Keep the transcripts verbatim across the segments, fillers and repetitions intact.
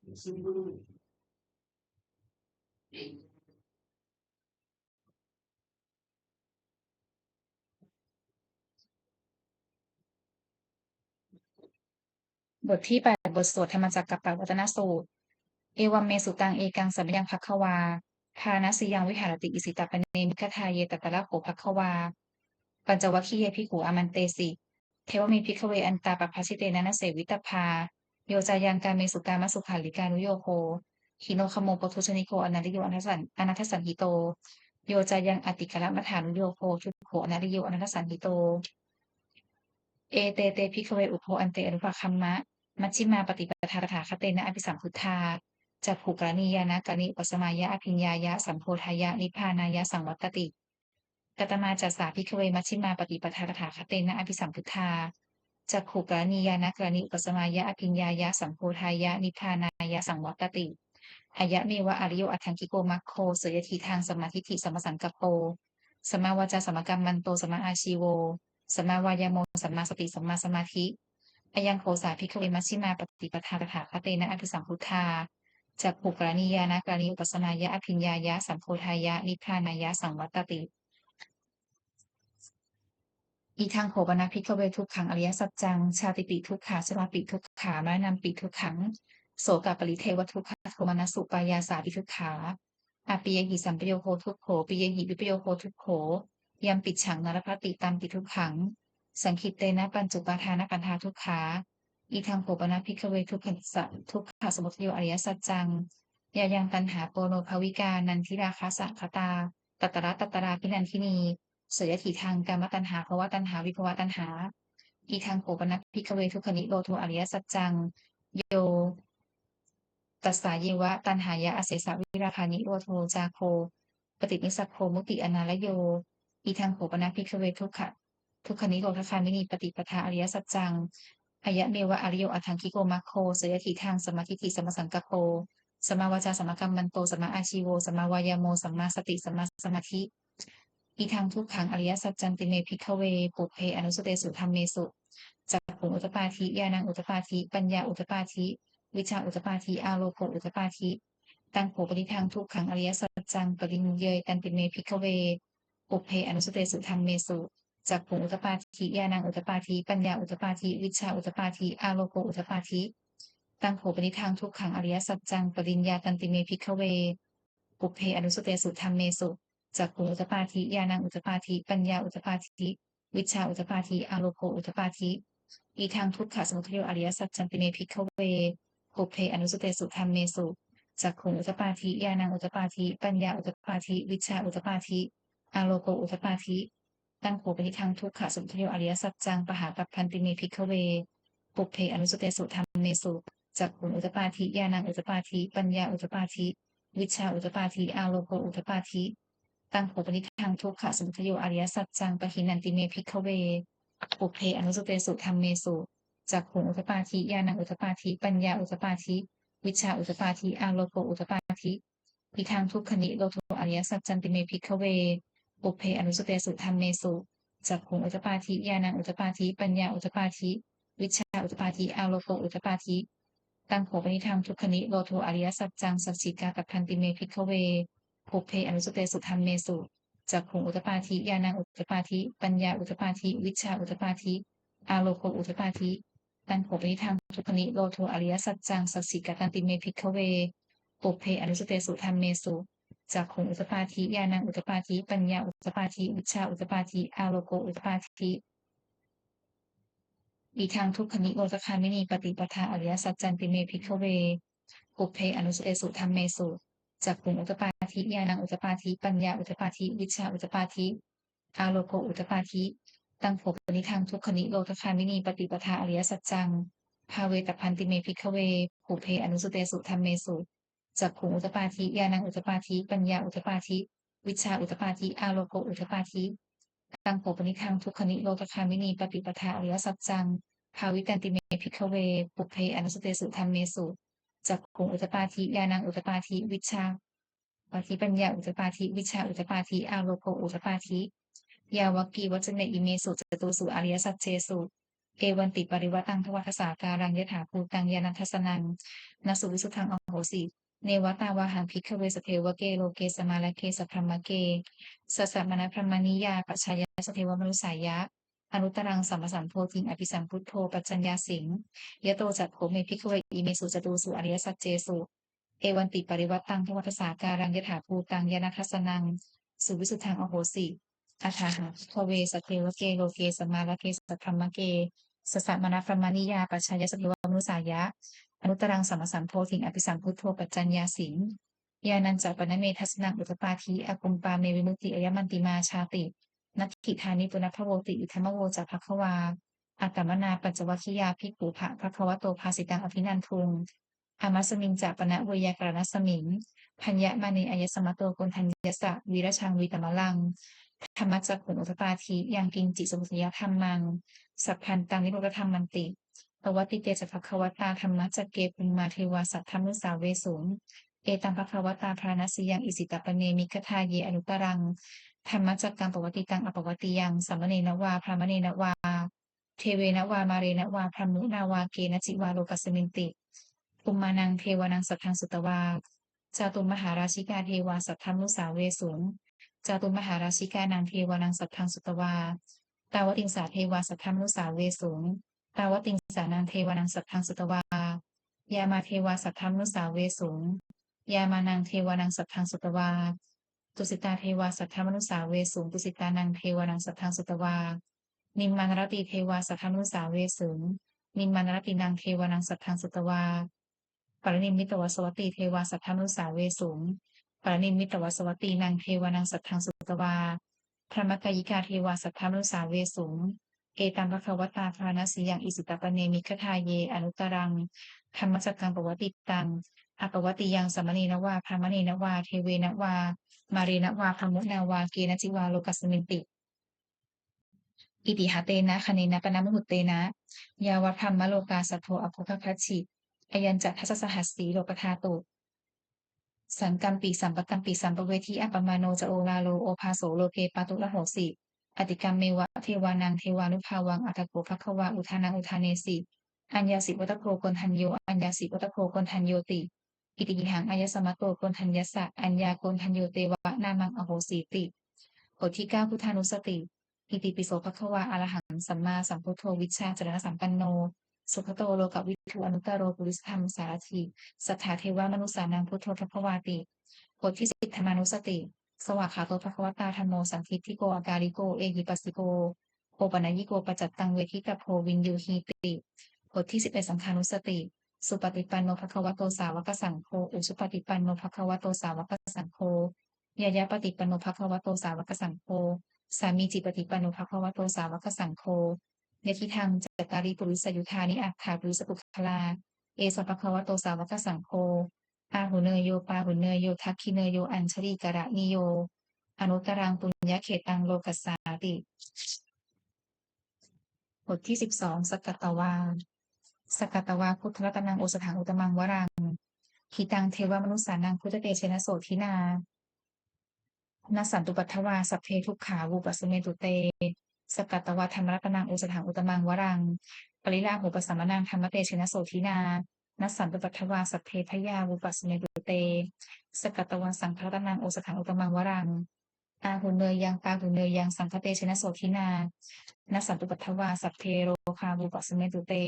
บทที่แปด บทสวดธรรมจักกัปปวัตตนสูตร Evaṃ me sutaṃ. Ekaṃ samayaṃ bhagavā bārāṇasiyaṃ viharati isipatane migadāye. Tatra kho bhagavā pañcavaggiye bhikkhū āmantesi. Devame bhikkhave antā pabbajitena na sevitabbā. Yo cāyaṃ kāmesu kāmasukhallikānuyogo hīno gammo pothujjaniko anariyo anatthasañhito. Yo cāyaṃ atikallamatthanuyogo dukkho anariyo anatthasañhito. Ete te bhikkhave ubho ante anupagamma majjhimā paṭipadā tathāgatena abhisambuddhā cakkhukaraṇī ñāṇakaraṇī upasamāya abhiññāya sambodhāya nibbānāya saṃvattati. Katamā ca sā bhikkhave majjhimā paṭipadā tathāgatena abhisambuddhā cakkhukaraṇī ñāṇakaraṇī upasamāya abhiññāya sambodhāya nibbānāya saṃvattati? Ayameva ariyo aṭṭhaṅgiko maggo, seyyathīdaṃ: sammādiṭṭhi sammāsaṅkappo sammāvācā sammākammanto sammāājīvo sammāvāyāmo sammāsati sammāsamādhi. Ayaṃ kho sā bhikkhave majjhimā paṭipadā tathāgatena abhisambuddhā cakkhukaraṇī ñāṇakaraṇī upasamāya abhiññāya sambodhāya nibbānāya saṃvattati. Idaṃ kho pana bhikkhave dukkhaṃ ariyasaccaṃ: jātipi dukkhā, jarāpi dukkhā, maraṇampi dukkhaṃ, sokaparidevadukkhadomanassupāyāsāpi dukkhā, appiyehi sampayogo dukkho, piyehi vippayogo dukkho, yampicchaṃ na labhati tampi dukkhaṃ, saṅkhittena pañcupādānakkhandhā dukkhā. Idaṃ kho pana bhikkhave dukkhassa, dukkhasamudayo ariyasaccaṃ: yāyaṃ taṇhā ponobbhavikā nandirāgasahagatā, tatra tatrābhinandinī, seyyathīdaṃ: kāmataṇhā bhavataṇhā vibhavataṇhā. Idaṃ kho pana bhikkhave dukkhanirodho ariyasaccaṃ: yo tassāyeva taṇhāya asesavirāganirodho cāgo paṭinissaggo mutti anālayo. Idaṃ kho pana bhikkhave dukkha, dukkhanirodhagāminī paṭipadā ariyasaccaṃ: ayameva ariyo aṭṭhaṅgiko maggo, seyyathīdaṃ: sammādiṭṭhi sammāsaṅkappo sammāvācā sammākammanto sammāājīvo sammāvāyāmo sammāsati sammāsamādhi. Idaṃ dukkhaṃ ariyasaccanti me bhikkhave pubbe ananussutesu dhammesu cakkhuṃ udapādi ñāṇaṃ udapādi paññā udapādi vijjā udapādi āloko udapādi. Taṃ kho panidaṃ dukkhaṃ ariyasaccaṃ pariññeyyanti me bhikkhave pubbe ananussutesu dhammesu cakkhuṃ udapādi ñāṇaṃ udapādi paññā udapādi vijjā udapādi āloko udapādi. Taṃ kho panidaṃ dukkhaṃ ariyasaccaṃ pariññātanti me bhikkhave pubbe ananussutesu dhammesu cakkhuṃ udapādi ñāṇaṃ udapādi paññā udapādi vijjā udapādi āloko udapādi. Idaṃ dukkhasamudayo ariyasaccanti me bhikkhave pubbe ananussutesu dhammesu cakkhuṃ udapādi ñāṇaṃ udapādi paññā udapādi vijjā udapādi āloko udapādi. Taṃ kho panidaṃ dukkhasamudayo ariyasaccaṃ pahātabbanti me bhikkhave pubbe ananussutesu dhammesu cakkhuṃ udapādi ñāṇaṃ udapādi paññā udapādi vijjā udapādi āloko udapādi. Taṃ kho panidaṃ dukkhasamudayo ariyasaccaṃ pahīnanti me bhikkhave pubbe ananussutesu dhammesu cakkhuṃ udapādi ñāṇaṃ udapādi paññā udapādi vijjā udapādi āloko udapādi. Idaṃ dukkhanirodho ariyasaccanti me bhikkhave pubbe ananussutesu dhammesu cakkhuṃ udapādi ñāṇaṃ udapādi paññā udapādi vijjā udapādi āloko udapādi. Taṃ kho panidaṃ dukkhanirodho ariyasaccaṃ sacchikātabbanti me bhikkhave pubbe ananussutesu dhammesu cakkhuṃ udapādi ñāṇaṃ udapādi paññā udapādi vijjā udapādi āloko udapādi. Taṃ kho panidaṃ dukkhanirodho ariyasaccaṃ sacchikatanti me bhikkhave pubbe ananussutesu dhammesu cakkhuṃ udapādi ñāṇaṃ udapādi paññā udapādi vijjā udapādi āloko udapādi. Idaṃ dukkhanirodhagāminī paṭipadā ariyasaccanti me bhikkhave pubbe ananussutesu dhammesu cakkhuṃ udapādi ñāṇaṃ udapādi paññā udapādi vijjā udapādi āloko udapādi. Taṃ kho panidaṃ dukkhanirodhagāminī paṭipadā ariyasaccaṃ bhāvetabbanti me bhikkhave pubbe ananussutesu dhammesu cakkhuṃ udapādi ñāṇaṃ udapādi paññā udapādi vijjā udapādi āloko udapādi. Taṃ kho panidaṃ dukkhanirodhagāminī paṭipadā ariyasaccaṃ bhāvitanti me bhikkhave pubbe ananussutesu dhammesu cakkhuṃ udapādi ñāṇaṃ udapādi vijjā udapādi paññā udapādi vijjā udapādi āloko udapādi. Yāvakīvañca imesu catūsu ariyasaccesu Evanti parivaṭṭaṃ dvādasākāraṃ yathābhūtaṃ ñāṇadassanaṃ na suvisuddhaṃ ahosi. Neva tāvāhaṃ bhikkhave sadevake loke samārake sabrahmake sassamaṇabrāhmaṇiyā pajāya sadevamanussāya anuttaraṃ sammāsambodhiṃ abhisambuddho paccaññāsiṃ. Yato ca kho me bhikkhave imesu catūsu ariyasaccesu evanti parivaṭṭaṃ dvādasākāraṃ yathābhūtaṃ ñāṇadassanaṃ suvisuddhaṃ ahosi. Athāhaṃ bhikkhave sadevake loke samārake sabrahmake sassamaṇabrāhmaṇiyā pajāya sadevamanussāya anuttaraṃ sammāsambodhiṃ abhisambuddho paccaññāsiṃ. Ñāṇañca pana me dassanaṃ udapādi akuppā me vimutti ayamantimā jāti natthidāni punabbhavoti. Idamavoca bhagavā. Attamanā pañcavaggiyā bhikkhū bha- bhagavato bhāsitaṃ abhinanduṃ. Imasmiñca pana veyyākaraṇasmiṃ bhaññamāne āyasmato Koṇḍaññassa virajaṃ vītamalaṃ dhammacakkhuṃ udapādi yaṅkiñci samudayadhammaṃ sabbantaṃ nirodhadhammanti. Pavattite ca bhagavatā dhammacakke bhummā devā saddamanussāvesuṃ. Etaṃ bhagavatā bārāṇasiyaṃ isipatane migadāye anuttaraṃ dhammacakkaṃ pavattitaṃ appaṭivattiyaṃ samaṇena vā brāhmaṇena vā devena vā mārena vā brahmunā vā kenaci vā lokasminti. Bhummānaṃ devānaṃ saddaṃ sutvā cātummahārājikā devā saddamanussāvesuṃ. Cātummahārājikānaṃ devānaṃ saddaṃ sutvā tāvatiṃsā devā saddamanussāvesuṃ. Tāvatiṃsānaṃ devānaṃ saddaṃ sutvā yāmā devā saddamanussāvesuṃ. Yāmānaṃ devānaṃ saddaṃ sutvā tusitā devā saddamanussāvesuṃ. Tusitānaṃ devānaṃ saddaṃ sutvā nimmānaratī devā saddamanussāvesuṃ. Nimmānaratīnaṃ devānaṃ saddaṃ sutvā paranimmitavasavattī devā saddamanussāvesuṃ. Paranimmitavasavattīnaṃ devānaṃ saddaṃ sutvā brahmakāyikā devā saddamanussāvesuṃ. Etaṃ bhagavatā bārāṇasiyaṃ isipatane migadāye anuttaraṃ dhammacakkaṃ pavattitaṃ appaṭivattiyaṃ samaṇena vā brāhmaṇena vā devena vā mārena vā brahmunā vā kenaci vā lokasminti. Itiha tena khaṇena pana muhuttena yāva brahmalokā saddo abbhuggacchi. Ayañca dasasahassī lokadhātu saṅkampi sampakampi sampavedhi. Appamāṇo ca oḷāro obhāso loke pāturahosi. Atikkammeva devānaṃ devānubhāvaṃ atha kho bhagavā udānaṃ udānesi: Aññāsi vata bho Koṇḍañño, aññāsi vata bho Koṇḍaññoti. Itihidaṃ āyasmato Koṇḍaññassa aññākoṇḍañño te vanamānamahosīti. Botที่เก้า Buddhānussati. Itipi so bhagavā arahaṃ sammāsambuddho vijjācaraṇasampanno sugato lokavidū anuttaro purisadammasārathi satthā devamanussānaṃ buddho bhagavāti. บทที่สิบ Dhammānussati. Svākkhāto bhagavatā dhammo sandiṭṭhiko akāliko ehipassiko opanayiko paccattaṃ veditabbo viññūhīti. บทที่สิบเอ็ด Saṅghānussati. Supaṭipanno bhagavato sāvakasaṅgho, ujupaṭipanno bhagavato sāvakasaṅgho, ñāyapaṭipanno bhagavato sāvakasaṅgho, sāmīcipaṭipanno bhagavato sāvakasaṅgho, yadidaṃ cattāri purisayugāni aṭṭha purisapuggalā, esa bhagavato sāvakasaṅgho, āhuneyyo pāhuneyyo dakkhiṇeyyo añjalikaraṇīyo anuttaraṃ puññakkhettaṃ lokassāti. บทที่สิบสอง Sakkatvā. Sakkatvā buddharatanaṃ osathaṃ uttamaṃ varaṃ hitaṃ devamanussānaṃ buddhatejena sotthinā nassantupaddavā sabbe dukkhā vūpasamentu te. Sakkatvā dhammaratanaṃ osathaṃ uttamaṃ varaṃ pariḷāhūpasamanaṃ dhammatejena sotthinā nassantupaddavā sabbe bhayā vūpasamentu te. Sakkatvā saṅgharatanaṃ osathaṃ uttamaṃ varaṃ āhuneyyaṃ pāhuneyyaṃ saṅghatejena sotthinā nassantupaddavā sabbe rogā vūpasamentu te.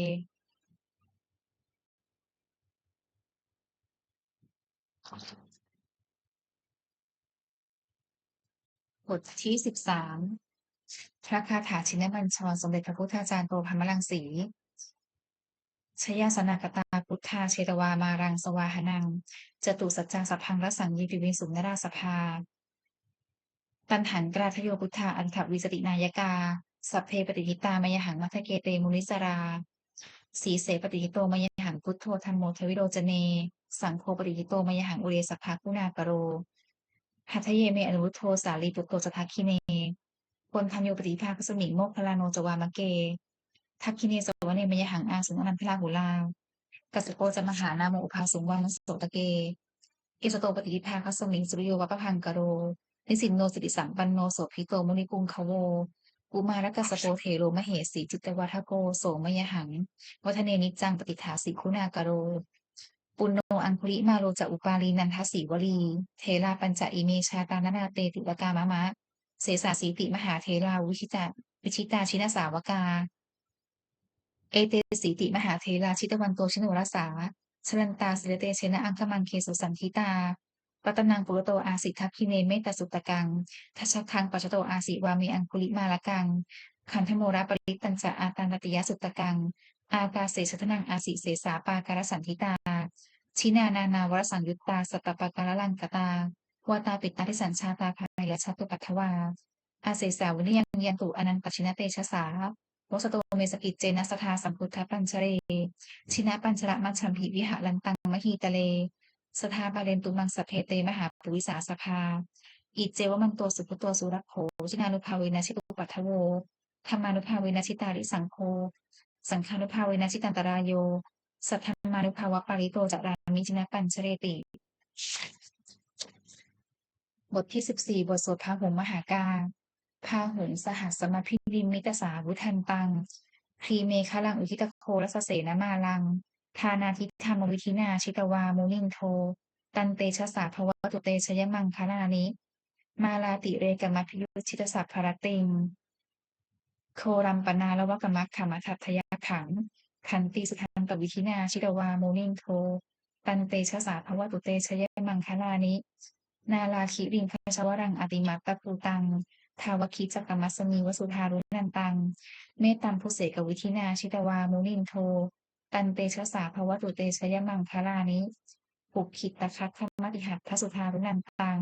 บทที่สิบสาม พระคาถาชินบัญชร สมเด็จพระพุทธาจารย์โต พรหมรังสี Jayāsanākatā buddhā jetvā māraṃ savāhanaṃ, catusaccāsabhaṃ rasaṃ ye piviṃsu narāsabhā. Taṇhaṅkarādayo buddhā aṭṭhavīsati nāyakā, sabbe patiṭṭhitā mayhaṃ matthake te munissarā. Sīse patiṭṭhito mayhaṃ buddho dhammo dvilocane, saṅgho patiṭṭhito mayhaṃ ure sabbaguṇākaro. Hadaye me anuruddho sārīputto ca dakkhiṇe, koṇḍañño paṭihaṅkhasmiṃ moggallāno ca vāmake. Dakkhiṇe savane mayhaṃ āsuṃ ānandarāhulā, kassapo ca mahānāmo ubhāsuṃ vāmasotake. Isato paṭihaṅkhasmiṃ suriyo va pabhaṅkaro, nisinno sirisampanno sobhito munipuṅgavo. Kumārakassapo thero mahesī cittavādako, so mayhaṃ vadane niccaṃ patiṭṭhāsi guṇākaro. Puṇṇo aṅgulimālo ca upālī nandasīvalī, therā pañca ime jātā nalāṭe tilakā mama. Sesāsīti mahātherā vijitā, vijitā jinasāvakā, etesīti mahātherā jitavanto jinorasā, jalantā sīlatejena aṅgamaṅgesu saṇṭhitā. Ratanaṃ purato āsi dakkhiṇe mettasuttakaṃ, dhajaggaṃ pacchato āsi vāme aṅgulimālakaṃ. Khandhamoraparittañca āṭānāṭiyasuttakaṃ, ākāse chadanaṃ āsi sesā pākārasaṇṭhitā. Jinā nānāvarasaṃyuttā sattappākāralaṅkatā, vātapittādisañjātā bāhirajjhattupaddavā, asesā vinayaṃ yantu anantajinatejasā. Vasato me sakiccena sadā sambuddhapañjare, jinapañjaramajjhamhi viharantaṃ mahītale, sadā pālentu maṃ sabbe te mahāpurisāsabhā. Iccevamanto sugutto surakkho, jinānubhāvena jitupaddavo, dhammānubhāvena jitārisaṅgho, saṅghānubhāvena jitantarāyo, saddhammānubhāvapālito carāmi jinapañjareti. บทที่สิบสี่ บทสวดพาหุงมหากา Bāhuṃ sahassamabhinimmitasāvudhantaṃ, grīmekhalaṃ uditaghorasasenamāraṃ, dānādidhammavidhinā jitavā munindo, tantejasā bhavatu te jayamaṅgalāni. Mārātirekamabhiyujjhitasabbarattiṃ, ghorampanāḷavakamakkhamathaddhayakkhaṃ, khantīsudantavidhinā jitavā munindo, tantejasā bhavatu te jayamaṅgalāni. Nāḷāgiriṃ gajavaraṃ atimattabhūtaṃ, dāvaggicakkamasanīva sudāruṇantaṃ, mettambusekavidhinā jitavā munindo, tantejasā bhavatu te jayamaṅgalāni. Ukkhittakhaggamatihatthasudāruṇantaṃ,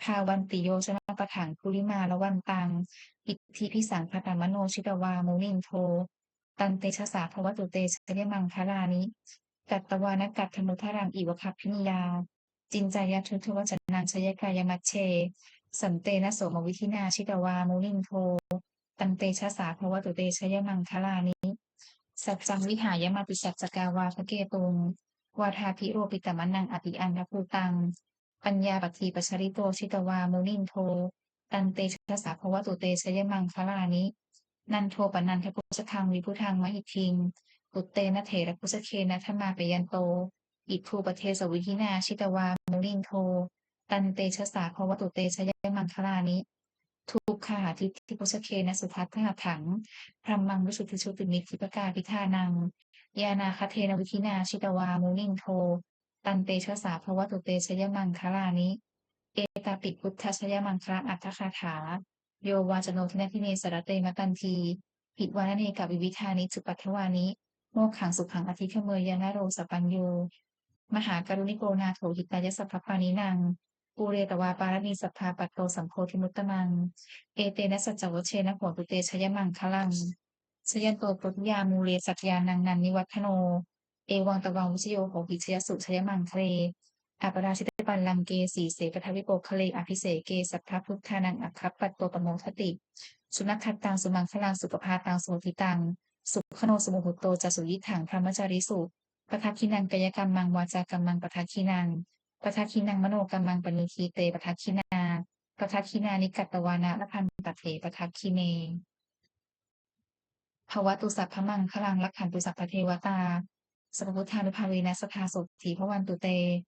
dhāvantiyojanapathaṅgulimālavantaṃ, iddhībhisaṅkhatamano jitavā munindo, tantejasā bhavatu te jayamaṅgalāni. Katvāna kaṭṭhamudaraṃ iva gabbhinīyā, ciñcāya duṭṭhavacanaṃ janakāyamajjhe, santena somavidhinā jitavā munindo, tantejasā bhavatu te jayamaṅgalāni. Saccaṃ vihāya matisaccakavādaketuṃ, vādābhiropitamanaṃ atiandhabhūtaṃ, paññāpadīpajalito jitavā munindo, tantejasā bhavatu te jayamaṅgalāni. Nandopanandabhujagaṃ vibudhaṃ mahiddhiṃ, puttena therabhujagena damāpayanto, iddhūpadesavidhinā jitavā munindo, tantejasā bhavatu te jayamaṅgalāni. Duggāhadiṭṭhibhujagena sudaṭṭhahatthaṃ, brahmaṃ visuddhijutimiddhibakābhidhānaṃ, ñāṇāgadena vidhinā jitavā munindo, tantejasā bhavatu te jayamaṅgalāni. Etāpi buddhajayamaṅgalaaṭṭhagāthā, yo vācano dinadine sarate matandī, hitvānanekavividhāni cupaddavāni, mokkhaṃ sukhaṃ adhigameyya naro sapañño. Mahākāruṇiko nātho hitāya sabbapāṇinaṃ, pūretvā pāramī sabbā patto sambodhimuttamaṃ, etena saccavajjena hotu te jayamaṅgalaṃ. Jayanto bodhiyā mūle sakyānaṃ nandivaḍḍhano, evaṃ tvaṃ vijayo hohi jayassu jayamaṅgale. Aparājitapallaṅke sīse paṭhavipokkhare abhiseke sabbabuddhānaṃ aggappatto pamodati. Sunakkhattaṃ sumaṅgalaṃ supabhātaṃ suhuṭṭhitaṃ, sukhaṇo sumuhutto ca suyiṭṭhaṃ brahmacārisu. Padakkhiṇaṃ kāyakammaṃ vācākammaṃ padakkhiṇaṃ, padakkhiṇaṃ manokammaṃ paṇidhī te padakkhiṇā, padakkhiṇāni katvāna labhantatthe padakkhiṇe. Bhavatu sabbamaṅgalaṃ rakkhantu sabbadevatā, sabbabuddhānubhāvena sadā sotthī bhavantu te.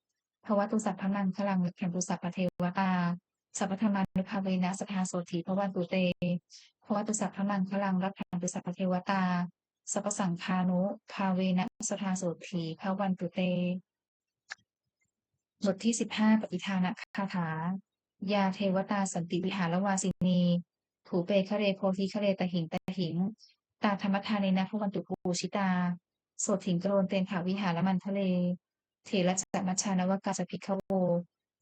Bhavatu sabbamaṅgalaṃ rakkhantu sabbadevatā, sabbadhammānubhāvena sadā sotthī bhavantu te. Bhavatu sabbamaṅgalaṃ rakkhantu sabbadevatā, sabbasaṅghānubhāvena sadā sotthī bhavantu te. บทที่สิบห้า ปฏิทานคาถา Yā devatā santi vihāravāsinī, thūpe ghare bodhighare tahiṃ tahiṃ, tā dhammadānena bhavantu pūjitā, sotthiṃ karontedha vihāramaṇḍale. Therā ca majjhā navakā ca bhikkhavo,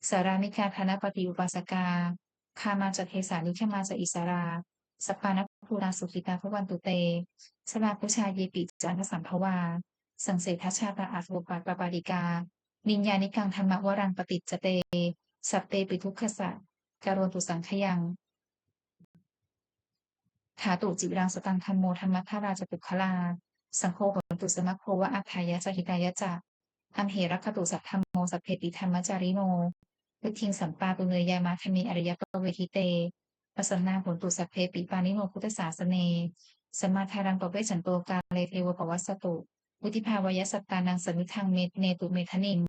sārāmikā dānapatī upāsakā, gāmā ca desā nigamā ca issarā, sappāṇabhūtā sukhitā bhavantu te. Jalābujā yepi ca aṇḍasambhavā, saṃsedajātā athavopapātikā, niyyānikaṃ dhammavaraṃ paṭicca te, sabbepi dukkhassa karontu saṅkhayaṃ. Ṭhātu ciraṃ sataṃ dhammo dhammaddharā ca puggalā, saṅgho hotu samaggo va atthāya ca hitāya ca. Amhe rakkhatu saddhammo sabbepi dhammacārino, vuḍḍhiṃ sampāpuṇeyyāma dhamme ariyappavedite. pasannā hontu sabbepi pāṇino buddhasāsane. Sammādhāraṃ pavecchanto kāle devo pavassatu. Vuḍḍhibhāvāya sattānaṃ samiddhaṃ netu medaniṃ.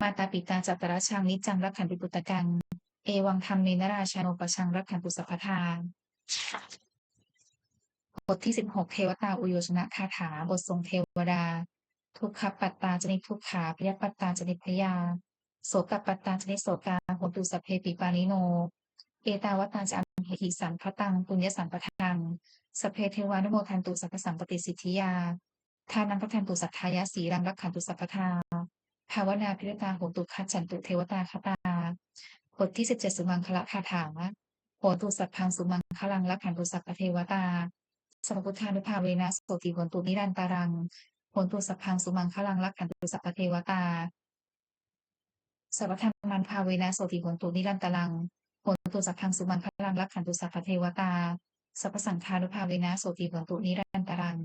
Mātā pitā ca atrajaṃ niccaṃ rakkhanti puttakaṃ. Evaṃ dhammena rājāno pajaṃ rakkhantu sabbadā. บทที่สิบหก เทวตาอุยโยชนคาถา บททรงเทวดา Dukkhappattā ca niddukkhā, bhayappattā ca nibbhayā, sokappattā ca nissokā, hontu sabbepi pāṇino. Ettāvatā ca amhehi sambhataṃ puññasampadaṃ, sabbe devānumodantu sabbasampattisiddhiyā. Dānaṃ dadantu saddhāya, sīlaṃ rakkhantu sabbadā, bhāvanābhiratā hontu, gacchantu devatāgatā. บทที่สิบเจ็ด สุมังคลคาถา Hotu sabbaṃ sumaṅgalaṃ, rakkhantu sabbadevatā, sabbabuddhānubhāvena sotthī hontu nirantaraṃ. Hotu sabbaṃ sumaṅgalaṃ, rakkhantu sabbadevatā, sabbadhammānubhāvena sotthī hontu nirantaraṃ. Hotu sabbaṃ sumaṅgalaṃ, rakkhantu sabbadevatā, sabbasaṅghānubhāvena sotthī hontu nirantaraṃ.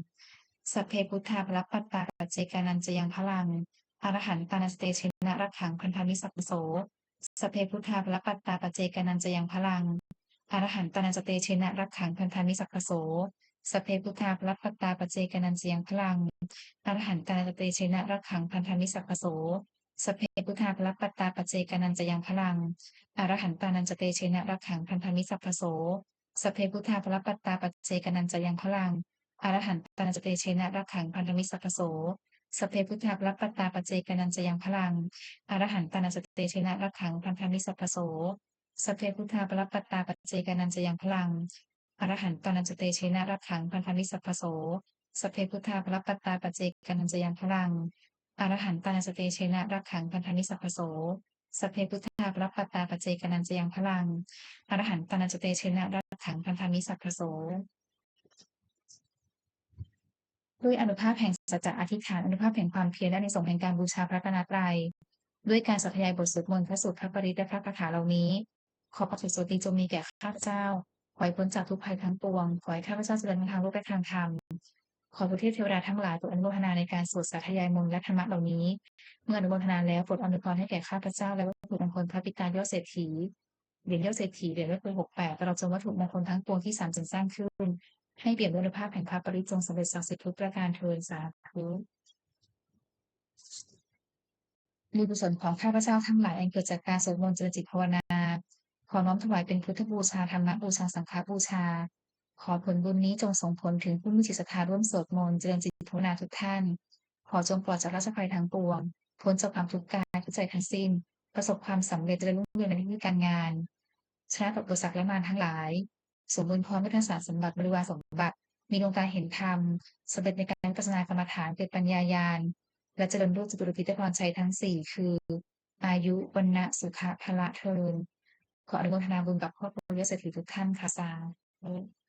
Sabbe buddhā balappattā, paccekānañca yaṃ balaṃ, arahantānañca tejena rakkhaṃ bandhāmi sabbaso. Sabbe buddhā balappattā, paccekānañca yaṃ balaṃ, arahantānañca tejena rakkhaṃ bandhāmi sabbaso. Sabbe buddhā balappattā, paccekānañca yaṃ balaṃ, arahantānañca tejena rakkhaṃ bandhāmi sabbaso. Sabbe buddhā balappattā, paccekānañca yaṃ balaṃ, arahantānañca tejena rakkhaṃ bandhāmi sabbaso. Sabbe buddhā balappattā, paccekānañca yaṃ balaṃ, arahantānañca tejena rakkhaṃ bandhāmi sabbaso. Sabbe buddhā balappattā, paccekānañca yaṃ balaṃ, arahantānañca tejena rakkhaṃ bandhāmi sabbaso. Sabbe buddhā balappattā, paccekānañca yaṃ balaṃ, arahantānañca tejena rakkhaṃ bandhāmi sabbaso. Sabbe buddhā balappattā, paccekānañca yaṃ balaṃ, arahantānañca tejena rakkhaṃ bandhāmi sabbaso. Sabbe buddhā balappattā, paccekānañca yaṃ balaṃ, arahantānañca tejena rakkhaṃ bandhāmi sabbaso. ด้วยอานุภาพแห่งสัจจะอธิษฐาน อานุภาพแห่งความเพียร และอานิสงส์แห่งการบูชาพระรัตนตรัย ด้วยการสาธยายบทสวดมนต์ พระสูตร พระปริตร และพระคาถาเหล่านี้ ขอพระสุคติจงมีแก่ข้าพเจ้า ขอให้พ้นจากทุกข์ภัยทั้งปวง ขอให้ข้าพเจ้าเจริญทั้งทางโลกและทางธรรม ขอบุตรเทพเทวดาทั้งหลายโปรดอนุโมทนาในการสวดสาธยายมนต์และธรรมะเหล่านี้ เมื่ออนุโมทนาแล้วโปรดอำนวยพรให้แก่ข้าพเจ้าและวัตถุมงคลพระปิดตา ยอดเศรษฐี เหรียญยอดเศรษฐี เหรียญแม่ครัว หกแปด ตลอดจนวัตถุมงคลทั้งปวงที่สามสรรสร้างขึ้น ให้เปี่ยมด้วยอานุภาพแห่งพระปริตร จงสำเร็จศักดิ์สิทธิ์ทุกประการเทอญ สาธุ บุญกุศลของข้าพเจ้าทั้งหลายอันเกิดจากการสวดมนต์เจริญจิตภาวนา ขอน้อมถวายเป็นพุทธบูชา ธรรมบูชา สังฆบูชา ขอผลบุญนี้จงส่งผลถึงผู้มีจิตศรัทธาร่วมสวดมนต์เจริญจิตภาวนาทุกท่าน ขอจงปลอดจากราชภัยทั้งปวง พ้นจากความทุกข์กายทุกข์ใจทั้งสิ้น ประสบความสำเร็จเจริญรุ่งเรืองในหน้าที่การงาน ชนะต่ออุปสรรคและมารทั้งหลาย สมบูรณ์พร้อมด้วยทั้งสารสมบัติ บริวารสมบัติ มีดวงตาเห็นธรรม สำเร็จในการวิปัสสนากรรมฐาน เกิดปัญญาญาณ และเจริญรูปจตุรพิธพรชัยทั้งสี่ คือ อายุ วรรณะ สุขะ พละ เทอญ ขออนุโมทนาบุญกับครอบครัวยอดเศรษฐีทุกท่านค่ะ สาธุ